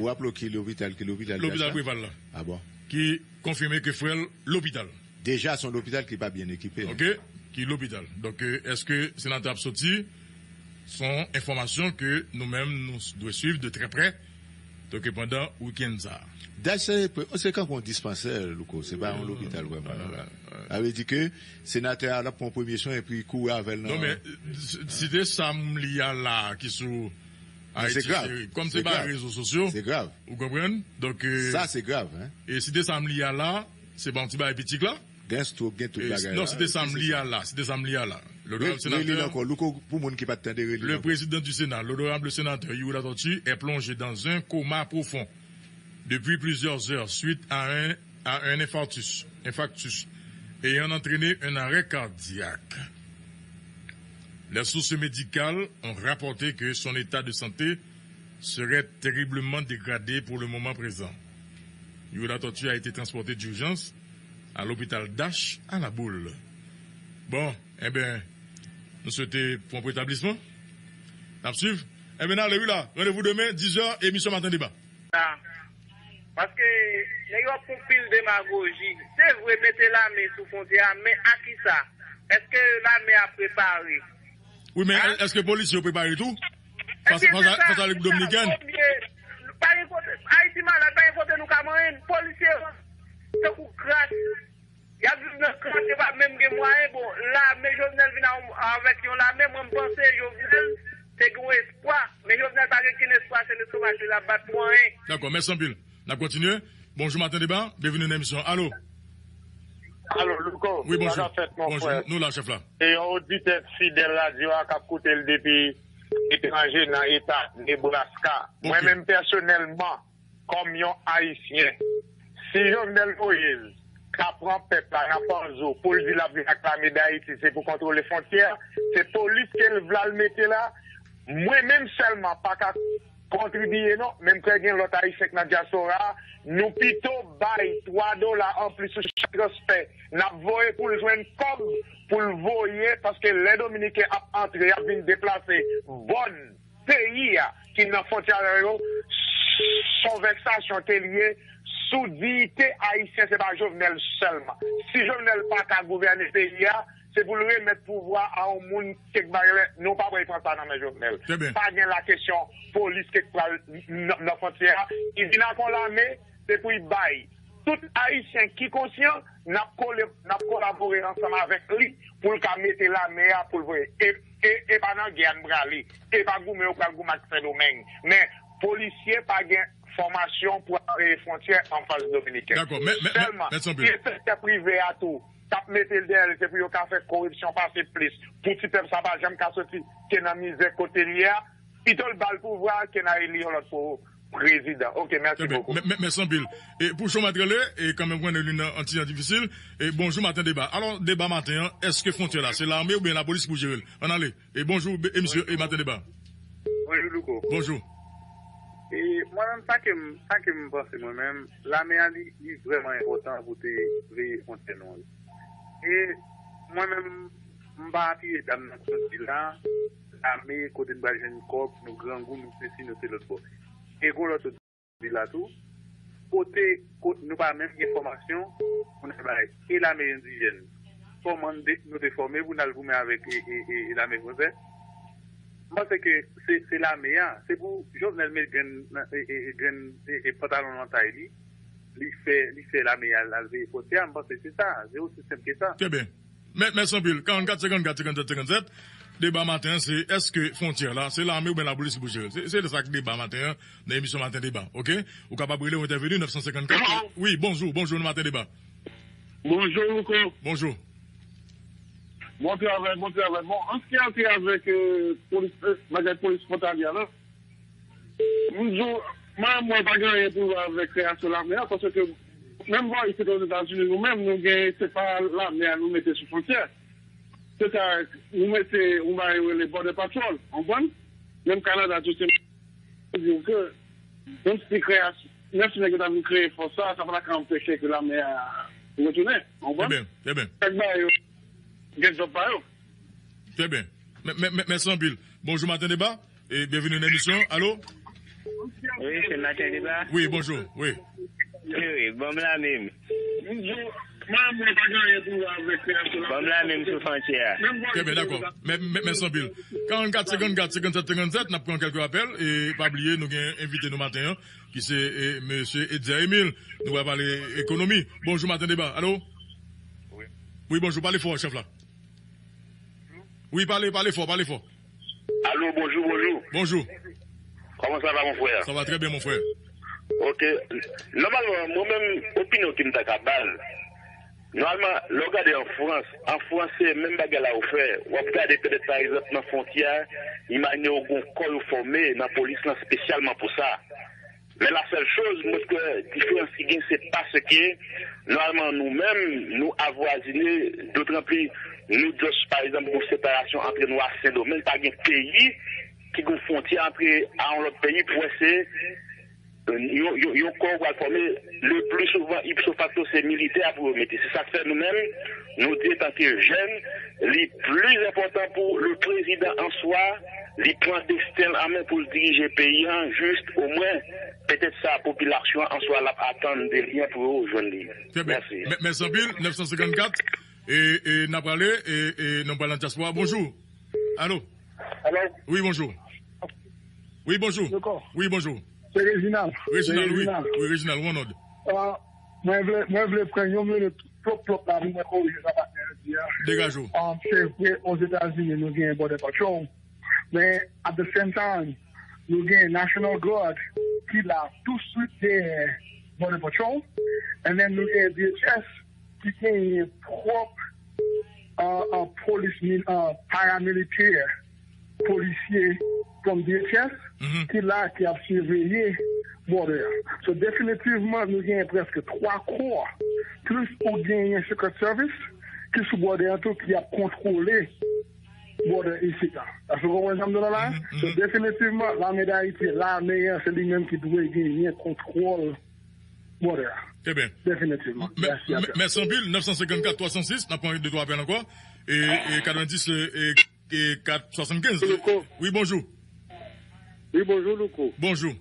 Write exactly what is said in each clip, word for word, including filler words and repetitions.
Ou raple w ki lopital, ki lopital Lopital Preval la. Ah bon? Ki konfime ke frè l lopital. Deja, se yon lopital ki pa byen ekipe. Ok? Ki lopital. Donk, euh, èske senatè ap soti? Se yon enfòmasyon ke nou menm, nou dwe swiv de trè prè. Donk, pandan wikenn sa a. Daj se, se kankou yon dispansè, Louko. Se pa yon lopital vrèman. Sa vle di ke senatè a l ap pran premye swen epi kouri avè l nan. Non, men, euh, site sa m li a la ki sou Ayiti Cheri. Kòm se pa rezo sosyo. Se grav. Ou konprann? Donk, euh, sa, se grav, hein? E site sa m li a la, se pa yon ti bagay piti la. Gen stroke, gen tout bagay la. Non, site sa m li a la, site sa m li a la. L'honorable sénateur, le président du Sénat, l'honorable sénateur Youri Latortue est plongé dans un coma profond depuis plusieurs heures suite à un, à un infarctus, infarctus ayant entraîné un arrêt cardiaque. Les sources médicales ont rapporté que son état de santé serait terriblement dégradé pour le moment présent. Youri Latortue a été transporté d'urgence à l'hôpital Dash à La Boule. Bon, enben, nou swete pwonp retablisman. N ap swiv. Enben, n ale wi la. Randevou demen, diz è, emisyon Maten Deba. Paske nèg yo ap fè yon pil demagoji. Se vre, mete lame sou fwontyè a, men a kisa? Èske lame a prepare? Wi, men èske polisye yo prepare tou? Fas a Repiblik Dominikèn? Pa gen kote, Ayiti malad, pa gen kote nou ka manyen. Polisye yo, tankou kras, y ap viv nan kras, yo pa menm gen mwayen. Bon, lame, Jovenel vin a, avèk yon lame, mwen, m panse Jovenel te gen yon espwa. Men Jovenel pa gen kenn espwa, se lestomak li l ap bat pou anyen. Dakò, mèsi anpil. N ap kontinye. Bonjou, Maten Deba. Byenveni nan emisyon. Alo? Alo, Louko. Wi, bonjou. Sa k ap fèt, mon frè? Bonjou. Nou la, chèf la. Se yon oditè fidèl radyo a k ap koute l depi etranje nan eta Nebraska. Ok. Mwen menm pèsonèlman, kòm yon Ayisyen, si Jovenel Moïse ka pran pèp la nan panzo pou l di l ap vin ak lame Dayiti, se pou kontwole fwontyè, se polis ke l vle l mete la, mwen menm sèlman pa ka kontribiye non, men m kwè gen lòt Ayisyen k nan dyaspora a, nou pito bay twa dola anplis sou chak transfè n ap voye pou l jwenn kòb pou l voye, paske lè Dominiken ap antre, y ap vin deplase bòn peyi a ki nan fwontyè avè yo, s on vèksasyon ke l ye sou diyite ayisyen, se pa Jovenel sèlman. Si Jovenel pa ka gouvène peyi a, se pou l remèt pouvwa a yon moun kèk bagay, lè nou pa pral pran sa nan men Jovenel. Trè byen. Pa gen la kesyon polis ke k pral nan, nan fwontyè a. Li vin ak yon lame, se pou l bay. Tout Ayisyen ki konsyan, n ap kole, n ap kolabore ansanm avèk li pou l ka mete lame a pou l voye. E, e, e pa nan gè a n prale. E pa goumen yo pral goumen ak Sendomeng. Men, polisye pa gen fòmasyon pou ap veye fwontyè anfas Dominiken. Dakò, men, men, men, sèlman, men, si e sektè prive a tou t ap mete l dèyè l, se pou yo ka fè koripsyon pase plis, pou ti pèp sa pa janm ka soti ke nan mizè kote l ye a, pito l ba l pouvwa a ke n a eli yon lòt pou prezidan. Ok, mèsi bokou. Mè-, mè-, mèsi anpil. E pou Chomèt rele, e kanmenm konnen li nan an ti jan difisil. E bonjou, Maten Deba. Alò, deba maten an, èske fwontyè la, se lame oubyen lapolis ki pou jere l? Ann ale. E bonjou, be-, e misye, e Maten Deba. Bonjou, Louko. Bonjou. E mwen menm, sa ke m, sa ke m panse mwen menm, lame a li, li vrèman enpòtan pou te veye fwontyè nou an. E mwen menm, m pa apiye dam nan k sot di la, lame, kote n pral jwenn kòb, nou grangou, nou sesi, nou se lòt bò. E gon lòt sot di la tou, kote, kote nou pa menm gen fòmasyon pou n bay. E lame endijèn, kòman n de-, nou te fòme pou n al goumen avèk e, e, e, e lame fransè? M panse ke se, se lame a, se pou Jovenel met grenn, e, e, e, grenn, e, e, pantalon nan tay li, li fè, li fè lame a al, al veye fwontyè a, m panse se sa, se osi senp ke sa. Trè byen. Mè-, mèsi anpil. Karannkat, senkannkat, senkannsèt, senkannsèt. Deba maten an, se èske fwontyè la, se lame oubyen lapolis ki pou jere l? Se, se sa k deba maten an, nan emisyon Maten Deba, ok? Ou kapab rele ou entèveni, nèf san senkannkat. Alo? Wi, bonjou, bonjou, nan Maten Deba. Bonjou, Louko. Bonjou. Bon travay, bon travay. Bon, an se ki ante avèk, euh, polis, euh, bagay polis fwontalye a la. M di w, mwen, mwen pa gen anyen pou wè avèk kreyasyon lame a, paske menm bò isit Ozetazini, nou menm, nou gen, se pa lame a nou mete sou fwontyè. Se sa, nou mete yon bagay yo rele Border Patrol, w konprann? Menm Kanada tou, se di w ke menm si kreyasyon, menm si nèg yo ta vin kreye fòs sa, sa pa ta ka anpeche ke lame a retounen, w konprann? Trè byen, trè byen. Kèk bagay yo gen djòb pa yo. Trè byen. Mè-, mè-, mè-, mèsi anpil. Bonjou, Maten Deba. E byenveni nan emisyon. Alo? Wi, se Maten Deba. Wi, bonjou. Wi. Wi, wi, ban m la menm. Ban m la menm sou fwontyè a. Trè byen, dakò. Mè-, mè-, mèsi anpil. Karannkat, senkannkat, senkannsèt, senkannsèt, n ap pran kèlke apèl. E pa bliye, nou gen envite nou maten an, ki se, e, mesye Etzer Emile. Nou va pale ekonomi. Bonjou, Maten Deba. Alo? Wi, bonjou. Pale fò, chèf la. Wi, pale, pale fò, pale fò. Alo, bonjou, bonjou. Bonjou. Comment ça va, mon frère? Sa va trè byen, mon frè. Ok. Nòmalman, mwen menm, opinyon ke m ta ka ba l, nòmalman, lè w gade an Frans, an Frans, se menm bagay la ou fè. W ap gade, petèt, pa egzanp, nan fwontyè a, imajine w gon kò yo fòme nan polis lan espesyalman pou sa. Men la sèl choz, mwen kwè, diferans ki gen, se paske, nòmalman, nou menm, nou avwazine, dotranpli, nou just, pa egzanp, gon separasyon ant nou ak Sendomeng, pa gen peyi ki gon fwontyè ant a yon lòt peyi pou wè se, euh, yon, yon, yon kò pral fòme, le pli souvan, ipso facto, se militè pou yo mete. Se sa k fè nou menm, nou di, antanke jèn, li pli enpòtan pou le prezidan an swa, li pran desten l an men pou l dirije peyi an, jis omwen, petèt sa, popilasyon an swa l ap atann de li an pou yo jwenn li. Trè byen. Mèsi. Mè-, mèsi anpil, nèf san senkannkat, e, e, n ap prale, e, e, n ap pral nan dyaspora. Bonjou. Alo? Alo? Wi, bonjou. Wi, bonjou. Wi, bonjou. Se Reginald. Reginald, wi. Wi, Reginald, ou an òd. Ah, mwen vle, mwen vle pran yon minit, plòp, plòp la, pou mwen korije sa patnè a di a. Degaje w. Ah, se vre, Ozetazini, nou gen Border Patrol. Men, at the same time, nou gen National Guard ki la touswit dèyè Border Patrol. And then nou gen D H S ki genyen pwòp, uh, uh, polis mil-, uh, paramilitè, polisye from D H S ki la, ki ap siveye border a. So, definitivman, nou genyen prèske twa kò, plis ou genyen Secret Service ki sou border an tou, ki ap kontwole border isit la. Èske w konprann sa m di w la? So, definitivman, lame d Ayiti, lame an, se li menm ki dwe genyen kontwòl border a. Trè byen. Definitivman. Mè-, mè-, mèsi anpil. Nèf san senkannkat twa san sis, n ap pran de twa apèl ankò. E, e, katrevenndis, e, e, e, kat swasannkenz. Louko. Wi, bonjou. Wi, bonjou, Louko. Bonjou.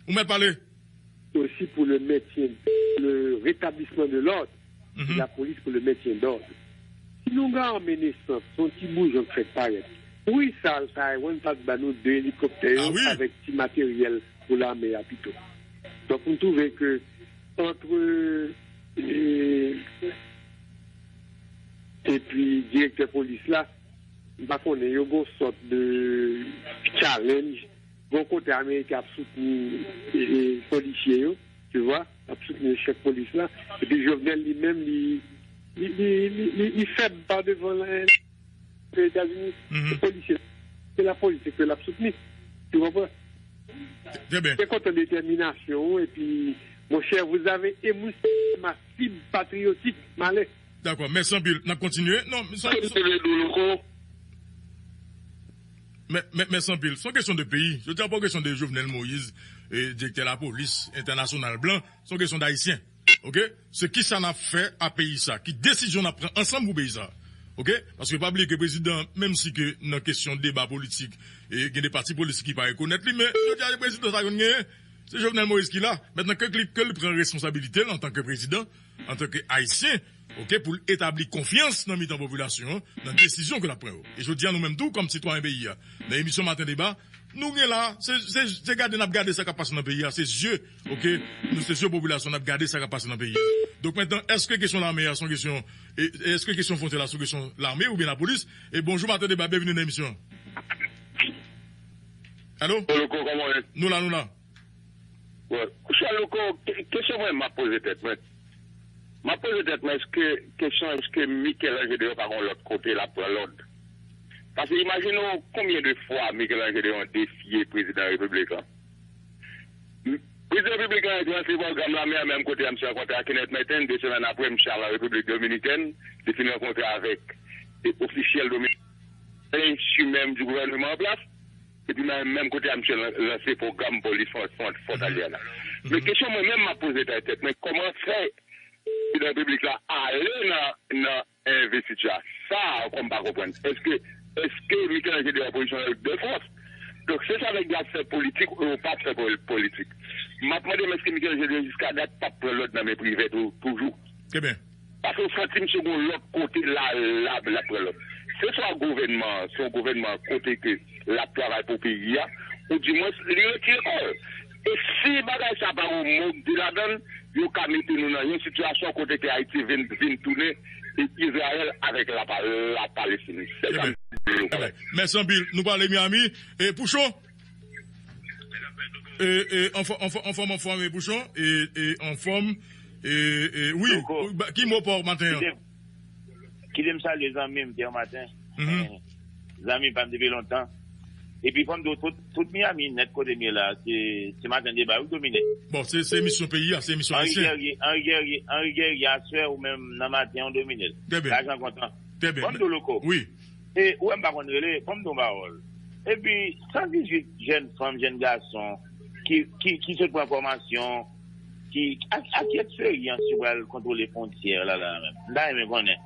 Ou mèt pale. Aussi pour le maintien, le rétablissement de l'ordre. Mhm. La police pour le maintien d'ordre. Si nou gen ame nesans, se yon ti boujon k fèk parèt. Wi, sa, sa, Taiwan pa t ba nou de elikoptè yo avèk ti materyèl pou lame a pito. Donk, m twouve ke antre, e, epi direktè polis la, m pa konnen, yo gon sòt de challenge. Gon kote Ameriken ap soutni, e, e, polisye yo, tu vois, ap soutni chèf polis la. Epi Jovenel li menm, li, li, li, li, li, li fèb pa devan la, Etazini. Mhm. Se polisye, se lapolis ke l ap soutni. Tu comprends? Trè byen. Te kontan detèminasyon w, epi, monchè, vous avez émoussé ma fibre patriotique, Malè. Dakò, mèsi anpil. N ap kontinye. Non, se, se, mè, mè, mèsi anpil. Se yon kesyon de peyi. Jodi a, pa yon kesyon de Jovenel Moïse, e, direktè lapolis entènasyonal blan. Se yon kesyon d Ayisyen. Oke? Se kisa n ap fè a peyi sa? Ki desizyon n ap pran ansanm pou peyi sa? Oke? Paske pa bliye ke prezidan, menm si ke nan kesyon deba politik, e, gen de pati politik ki pa rekonèt li, men jodi a, prezidan sa konn genyen, se Jovenel Moïse ki la. Mentnan, ke li, ke li pran responsabilite l antanke prezidan, antanke Ayisyen, oke, pou l etabli konfyans nan mitan popilasyon an, nan desizyon ke l ap pran yo. E jodi a, nou menm tou, kòm sitwayen peyi a, nan emisyon Maten Deba, nou gen la, se, se, se gade n ap gade sa k ap pase nan peyi a, se zye, oke, nou se zye popilasyon, n ap gade sa k ap pase nan peyi a. Donk, mentnan, èske kesyon lame a se yon kesyon, e, èske kesyon fwontyè la se yon kesyon lame oubyen lapolis? E bonjou, Maten Deba, byenveni nan emisyon an. Alo? Alo, kò, kòman w ye? Nou la, nou la. Bon, Louko, ke-, kesyon mwen m ap poze tèt mwen. M ap poze tèt mwen, èske, kesyon, èske Michel-Ange Deon pa gon lòt kote l ap pran lòd? Paske imajine w konbyen de fwa Michel-Ange Deon defye prezidan repiblik lan. M-, prezidan repiblik lan rantre nan pwogram lame a, menm kote a misye rankontre ak Kenneth Merten, de semèn apre, misye al an Repiblik Dominikèn, li fin rankontre avèk, e, ofisyèl dominiken, menm gouvènman an plas. Epi nan menm kote a, misye lan-, lanse pwogram polis fwon-, fwon-, fwontalyè la. Men kesyon mwen menm m ap poze tèt mwen, kòman fè prezidan repiblik la ale nan, nan envestiti a? Sa ankò m pa konprann. Èske, èske Michel-Ange Deon an pozisyon l de fòs? Donk, se sa nèg yo ap fè politik, ou yo pa ap fè pol- politik. M ap mande m èske Michel Jean Jiskadat p ap pran lòd nan men Privè tou- toujou. Paske w santi misye gon lòt kote la, la, l ap pran lòd. Se swa gouvènman an, se yon gouvènman kote ke l ap travay pou peyi a, ou dimwens li retire kò l. E si bagay sa pa gon mo k di ladan l, yo ka mete nou nan yon sitiyasyon kote ke Ayiti vin, vin tounen Izrayèl avèk la, la Palestin. Se sa m di nou. Mèsi anpil. Nou pale Miami. E Pouchon? E, e, anfòm, anfòm, anfòm, anfòm, e Pouchon? E, e, anfòm? E, e, wi. Ki mo pa w maten an? Kite m salye zanmi m Pierre Martin. Zanmi pa m depi lontan. Epi fò m di w, tout, tout Miami nèt kote m ye la, se, se Maten Deba wi k domine. Bon, se, se emisyon peyi a, se emisyon Henri ayisyen. Guerrier, Henri Guerrier, Henri Guerrier, aswè ou menm nan maten, ou domine l. Trè byen. Lajan kontan. Trè byen. Fò m di w, Louko. Wi. E ou wè m pa konn rele, fò m di w yon pawòl. Epi, san dizuit jèn fanm, jèn gason, ki, ki, ki sot pran fòmasyon, ki, ak, ak ki eksperyans yo pral kontwole fwontyè la, la menm? M ta renmen konnen.